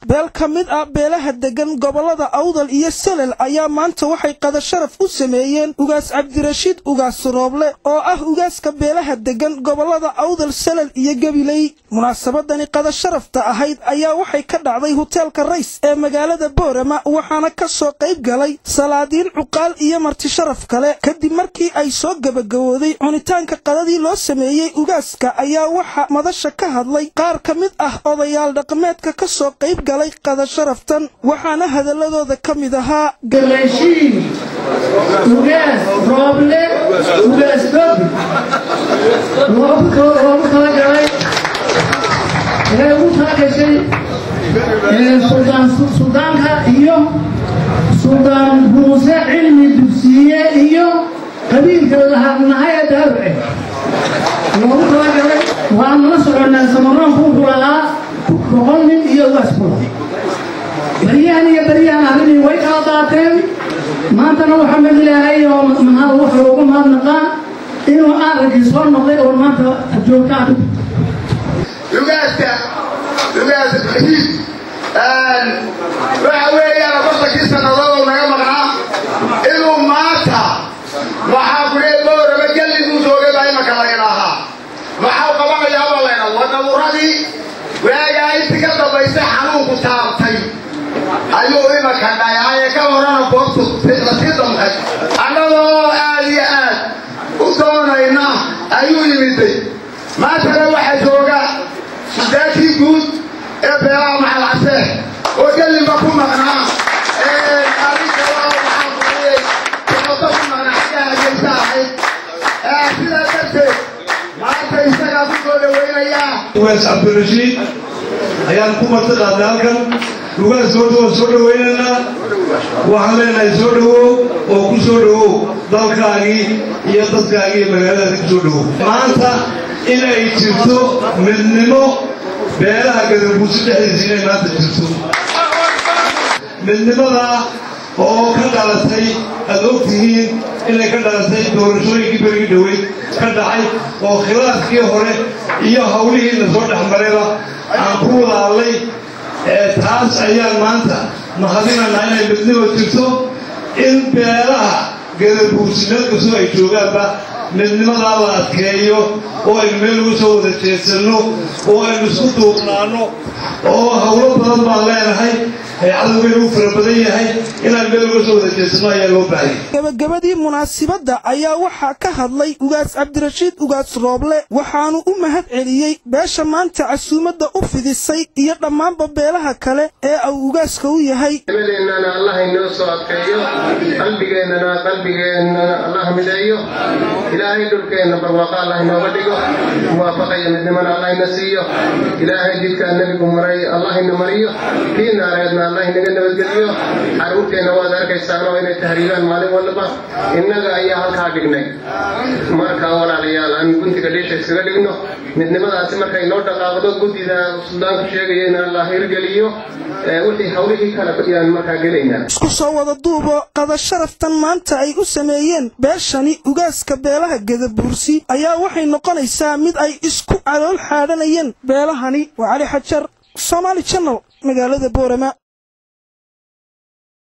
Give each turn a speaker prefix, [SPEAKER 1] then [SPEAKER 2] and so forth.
[SPEAKER 1] Beel ka mid ah beelaha degan gobollada Awdal iyo Salal ayaa maanta waxay qada sharaf u sameeyeen Ugaas Cabdirashiid Ugaas Rooble, oo ah ugaaska beelaha degan gobollada Awdal, Salal iyo Gabiley. Munaasabadani qada sharafta ahayd ayaa waxay ka dhacday hoteelka Rays ee magaalada Boorama, waxaana ka soo qayb galay salaadiin, cuqaal iyo marti sharaf kale. Kadib markii ay soo gebagabooday cunitaanka qadadii loo sameeyey ugaaska, ayaa waxaa madasha ka hadlay qaar ka mid ah odayaal dhaqameedka ka soo qayb galay qada sharaftan, waxaana hadaladooda ka mid ahaa:
[SPEAKER 2] Rashiid Ugaas Rooble Ugaas Dobi loogu talagalay ee ugu talagashay suldaanka iyo Suldaan Muuse Cilmi Dugsiye iyo qabiilka lahadnahay ee Daaruce loogu talagalay. Waan la soconaa, Samaroonku wuxuu lahaa 100 nin iyo ugaas kula. Baryahan iyo baryahan arrinii way kala daateen. Maantana waxaa mid Ilaahay oo mahad wax loogu mahadnaqaa inuu arrinkii soo noqday oo maanta joogta adigu.
[SPEAKER 3] Ugaaska, Ugaas Rashiid, waxa weeyaan 40kii sannadood oo naga maqnaa inuu maanta waxaa ku lee Boorama gelliguu joogay baa imaka la idhaahaa. Waxau qabanayaa baa laydhaa wadaburadii waagaa intii ka dambaysay xanuunku taabtay ayuu imaka dhayaaye, ka horana boogtu lasii damqay. Annagoo aad iyo aad u doonayna ayuu yimiday. Maantana waxaa jooga suldaankii guud ee beelaha Maxalcase oo gelinba ku maqnaa, arrin kale oo waxaan kuiyey socoto ku maqnaa xagga Hargeysa ahayd. Sidaa darteed maanta isagaa ku soo dhawaynayaa.
[SPEAKER 4] Ugaas Cabdirashiid ayaan ku marti qaadnay halkan. Ugaas horta waan soo dhawaynaynaa, waxaan leenahay soo dhawow oo ku soo dhawow dalkaagii iyo dadkaagii iyo magaaladaadi ku soo dhawow. Maanta inay jirto midnimo beelaha Gadabuusi dhexdiisa, inay maanta jirto midnimadaa oo ka dhalatay, aad og tihiin inay ka dhalatay doorashooyinkii berigii dhoweyd ka dhacay, oo khilaafkii hore iyo hawlihii la soo dhex marayba aan ku wada hadlay. Taas ayaan maanta mahadinanaa inay midnimo jirto, in beelaha Gadabuusi meel kastoo ay joogaanba midnimadaa la adkeeyo, oo aynu meel ugu soo wada jeedsanno, oo aynu isku duubnaanno, oo hawlo badan baan leenahay, cadowgaynu u fara badan yahay, inaan meel uga soo wada jeedsanno ayaa loo baahayay.
[SPEAKER 1] Gabagabadii munaasibadda ayaa waxaa ka hadlay Ugaas Cabdirashiid Ugaas Rooble, waxaanu u mahad celiyey beesha maanta casuumadda u fidisay iyo dhammaanba beelaha kale ee uu ugaaska u yahay.
[SPEAKER 5] Nimadeennana Allah inoo soo adkeeyo, qalbigeennana Allah mideeyo. Ilaahay dhulkeenna barwaaqo Allah inooga dhigo, muwaafaqa iyo midnimana Allah ina siiyo. Ilaahay jidkaa Nebigu maray Allah ina mariyo, kii naareedna Allah inaga nabadgeliyo. Carruurteenna waad arkaysaan oo inay tahriibaan maalin walba, innaga ayaa halkaa dhignay. Marka walaalayaal, aan guntiga dhiisha iskaga dhigno. Midnimadaasi markay noo dhaqaaqdo, guddida suldaanku sheegaya in Allah hirgeliyo, wixii hawlihii kale ayaan markaa gelaynaa.
[SPEAKER 1] Isku soo wada duubo, qada sharaftan maanta ay u sameeyeen beeshani ugaaska beelaha Gadabuursi ayaa waxay noqonaysaa mid ay isku calool xaadhanayeen beelahani. Waa Cali Xajar, Somaali Channel, magaalada Boorama.